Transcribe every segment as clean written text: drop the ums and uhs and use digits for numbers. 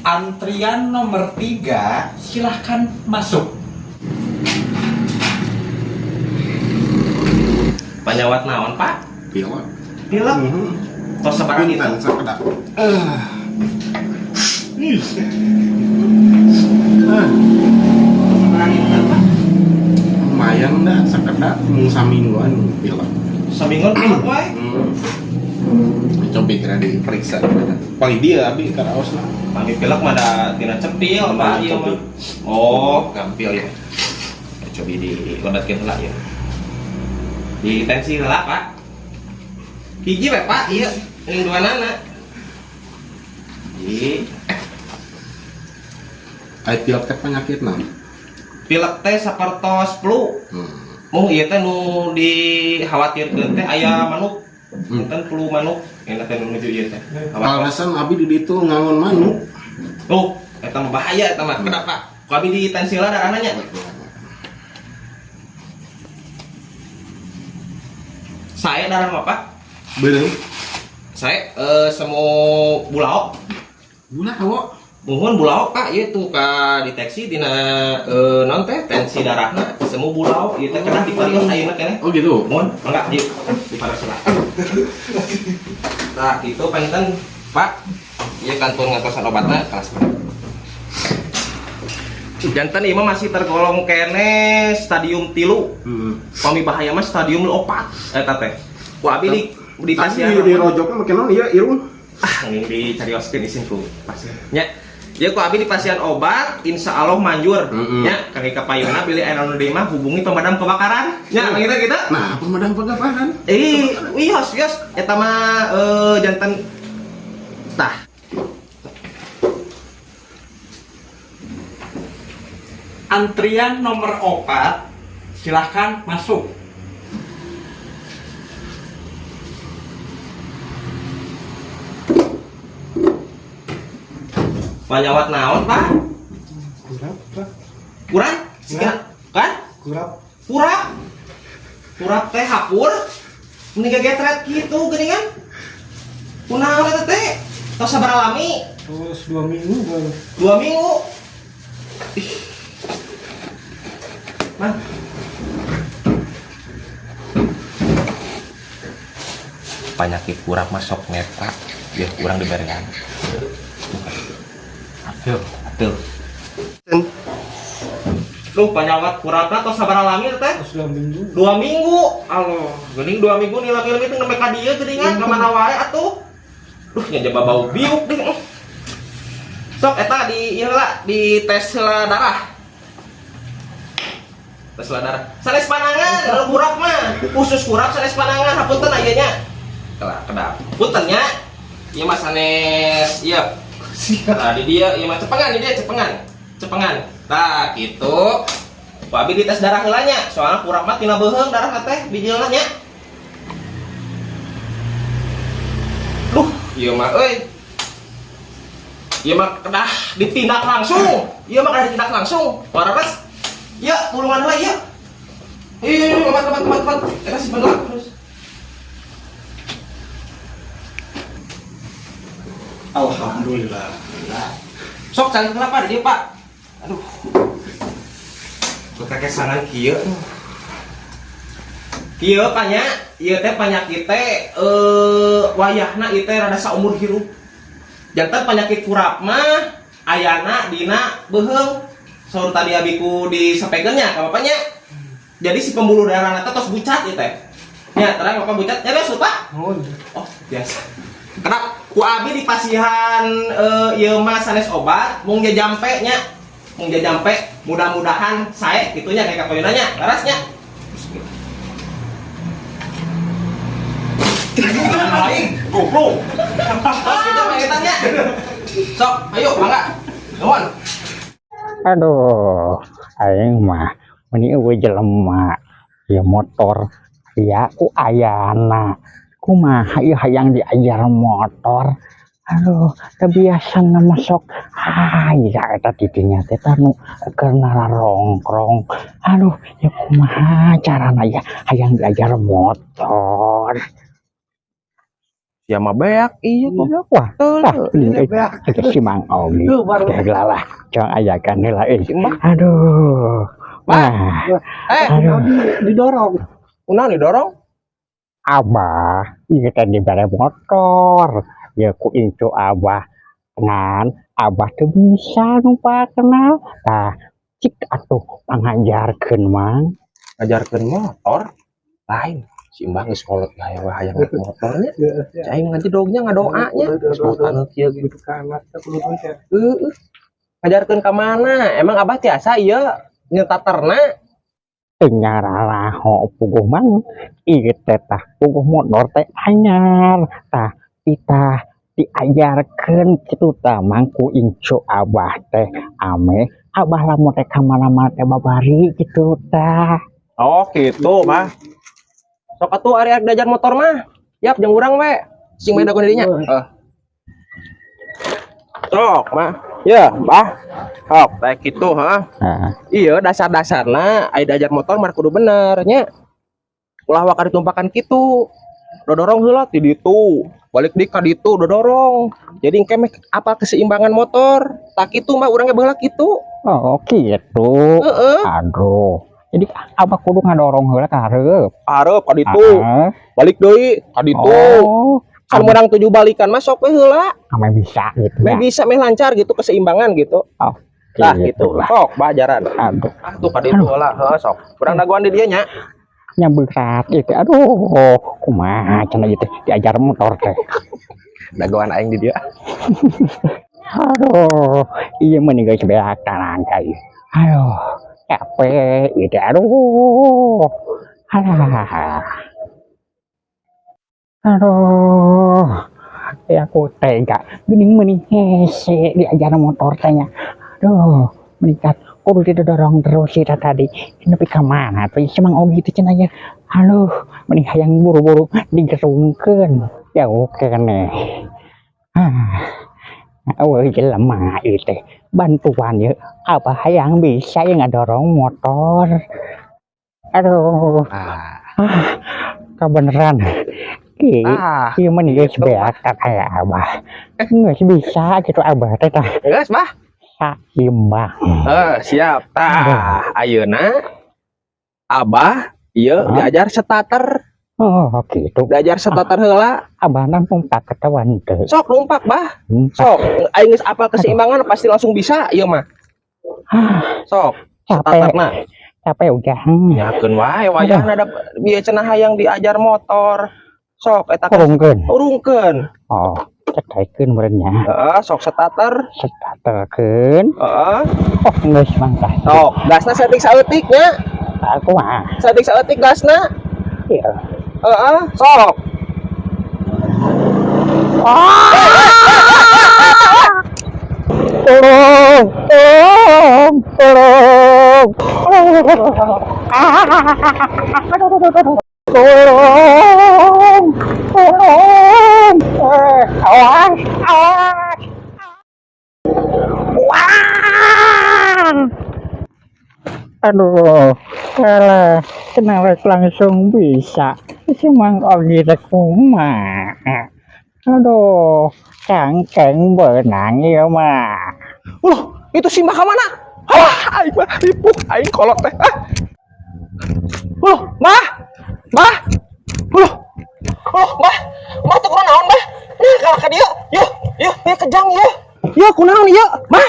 Antrian nomor 3, silahkan masuk. Panyawat naon, Pak? Pilek. Pilek. Tos sabaraha Punten dinten? Sakedap. Eh. Ih. Ah, Sabaraha dinten, Pak? Lumayan dah sakedap mung samingguan pilek. Samingguan pilek wae. Coba kira diperiksa gimana. Paling dia abi karaos lah. Pami pilek mah da tina cepil, Pak, ieu mah. Oh, gampil ya. Coba dilebetkeun heula ya. Di tensi heula, Pak. Hiji we, Pak, ieu ning duanana. Hiji. Ai pilek teh penyakit naon? Pilek teh sapertos flu. Mung ieu teh nu dikhawatirkeun teh aya manuk. Punten, flu manuk. Enak teh nu nuju ieu teh. Alasan abi di ditu ngangon manuk. Tuh, eta mah bahaya eta mah. Kenapa? Ku abi di tensi heula darahna nya. Saya darah mah, Pak. Beureum. Saya semu bulaok. Bulaok. Muhun bulaok, Pak, ieu tuh ka deteksi dina naon teh tensi darahna semu bulaok ieu teh kedah diparios ayeuna keneh. Oh gitu. Mohon, mangga di diparios heula. Nah, gitu panginten, Pak. Ieu kantun ngantosan obatna kelas berapa? Janten ieu mah masih tergolong kene stadium 3. Pami bahaya mah stadium 4 eta teh. Ku abi di Tapi pasian. di rojokna make naon ieu irung? Ah, ini dicarioskeun isin ku pasien. Nya. Ya ku abi di pasian obat, insya Allah manjur. Nya, kangge kapayuna bilih aya nu deui mah hubungi pemadam kebakaran. Nya, gitu gitu. Nah, pemadam kebakaran. Eh, wios wios eta mah janten tah. Antrian nomor 4, silahkan masuk. Panyawat naon, Pak? Kurap, Pak. Kurang? Sekian kan? Kurap. Kurap. Kurap teh hapur. Mending getret gitu geuningan. Kunaon eta teh? Tos sabaraha lami? Terus 2 minggu baru. 2 minggu. Ih. Mang. Penyakit kurap masuk nepa, biar kurang diberean. Aduh, aduh. Duh, panyawat kurapna tos sabaraha lami teh? Terus 2 minggu. 2 minggu. Allah, geuning 2 minggu nih laki-laki teh nembe ka dieu geuningan ka mana wae atuh. Duh, nya jaba bau biuk deh. Sok eta di ieu heula, di tes heula darah. Tes heula darah. Sanes panangan, kalau kurap mah. Khusus kurap sanes panangan, hapunten aya nya. Kelah, kedap. Punten nya. Ieu mah sanes ieu. Nah, di dia ieu mah cepengan, di dia cepengan. Cepengan. Tah, gitu. Ku abi di tes darah heula nya, soalnya kurap mah tina beuheung darah teh bijilna nya. Duh, ieu mah euy. Ieu mah kedah ditindak langsung. Ieu mah kedah ditindak langsung. Wararas. Ya, tulungan heula ieu. Ih, obat obat obat obat. Eta simpen heula terus. Alhamdulillah. Sok cari kenapa dia, Pak? Aduh. Ku kakesangan kieu. Kieu panya, ieu teh penyakit teh wayahna ieu teh rada saumur hirup. Janten penyakit kurap mah ayana dina beuheung. Saur tadi abiku disampaikan nya ka bapaknya. Jadi si pembuluh darah teh tos bucat ieu teh. Nya, terang bapak bucat. Nya beres Pak? Oh, Oh, biasa. Kenapa? Ku abi dipasihan ieu mah sanes obat, mung jajampe nya. Mung jajampe, mudah-mudahan sae kitu nya kayak kapayuna nya, leres nya. Lain, goblok. Tos kitu mah eta nya. Sok, ayo mangga. Nuhun. Aduh, aing mah meni euweuh jelema. Ya motor ya ku ayana. Kumaha ieu hayang diajar motor. Aduh, teu biasa masuk. Ah, iya eta tidinya teh tah nu keur nararongkrong. Aduh, ya kumaha carana ya hayang diajar motor. Sia mah beak iya goblok. Wah, Teu. tah geuning euy. Beak. Eta si Mang Ogi. Tuh, baru. Teh lah, cong ajakan heula euy. Si Mbah. Aduh. Bah. Wah, Eh, aduh. Didorong. Kunaon didorong? Abah, ieu teh dibere motor. Ya ku incu Abah. Ngan Abah teu bisa numpakna. Tah, cik atuh pangajarkeun, Mang. Ngajarkeun motor? Lain. Si Mbah geus kolot lah ya hayang naik motornya. Ya, Cai ngajedognya ngadoanya. Geus botan kieu gitu. Gitu ke anak kudu teh. Heeh. Ngajarkeun ka mana? Emang Abah tiasa ieu nyetaterna? Teu ngararaho puguh, Mang. Ieu teh tah puguh motor teh anyar. Tah, kita diajarkeun kitu tah, Mang, ku incu Abah teh ame Abah lamun teh ka mana-mana teh babari kitu tah. Oh, gitu, Mah. Sok atuh ari arek diajar motor mah. Yap, jeung urang we. Sing main dagoan dinya. Heeh. Sok, Mah. Ya, Bah. Sok, kayak gitu, ha. Heeh. Iya, dasar-dasarna aya diajar motor mah kudu bener nya. Ulah waka ditumpakan kitu. Dodorong heula ti ditu. Balik di ka ditu dodorong. Jadi engke meh apa keseimbangan motor. Tah kitu mah urang ge baheula kitu. Oh, gitu. Heeh. Aduh. Jadi Abah kudu ngadorong heula ka hareup. Hareup ka ditu. Heeh. Balik deui ka ditu. Oh, Kan menang tujuh balikan mah sok we heula. ame bisa gitu Meh ya. bisa meh lancar gitu keseimbangan gitu. Oh, Nah, gitu. lah. Sok bah ajaran. Aduh, Ah tuh ka ditu heula, heuh sok. Urang dagoan di dieu nya. Nya berat itu. Aduh, kumaha cenah ieu teh diajar motor teh. Dagoan aing di dieu. Aduh, ieu mah geus beak tarangka ieu. Aduh, capek ieu teh. Aduh. Alah. Aduh. Ya aku tega. Geuning meuni hese diajar motor teh nya. Aduh, meningkat kudu didorong terus sih tadi. Nepi ka mana tuh si Mang Ogi teh cenah ya. Aduh, mending hayang buru-buru digerungkeun. Jauh keneh. Ah. Eueuh jelema ieu teh. Bantuan ye. Apa hayang bisa ya ngadorong motor. Aduh, Ah, ah, kebeneran. Ki, ah. ieu mah geus gitu. Beak kayak Abah. Geus bisa gitu Abah teh tah Geus, Bah. saimbang. Eh, siap. Tah, ayeuna Abah ieu Hah? diajar starter, Oh, gitu. diajar starter heula. Abah numpak ketahuan teu. Sok numpak, Bah. Numpak. Sok, aing geus apal keseimbangan pasti langsung bisa ieu mah. Ah, Sok, capek, starterna. Capek udah. Nyakeun wae wayahna da bieu cenah hayang diajar motor. Sok eta Urungkeun. Urungkeun. Oh, cekaikeun meureun nya. Heeh, sok starter. Starterkeun. Heeh. Oh, geus mangkah. Sok, gasna saeutik saeutik nya. Aku mah. Saeutik saeutik gasna. Iya. Heeh, sok. Tolong, tolong, tolong, tolong, tolong, eh, awas, awas, wah, aduh, alah, kenapa langsung bisa, si Mang Ogi teh kumaha? Aduh, cangkeng beunang ieu mah. Loh, itu si Mbah ka mana? Halah, aing mah ripuh, aing kolot teh. Ah. Loh, Mbah. Mbah. Loh. Loh, Mbah. Mbah teh kunaon, Mbah? Nah, kalah ka dieu. Yuh, yuh, ieu kejang ieu. Ieu kunaon ieu? Mbah.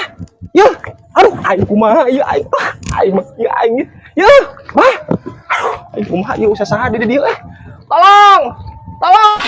Yuh. Aduh, aing kumaha ieu aing. Ah, aing mah ieu aing. Yuh, Mbah. Aduh, aing kumaha ieu usaha saha di dieu eh. Tolong. Tolong.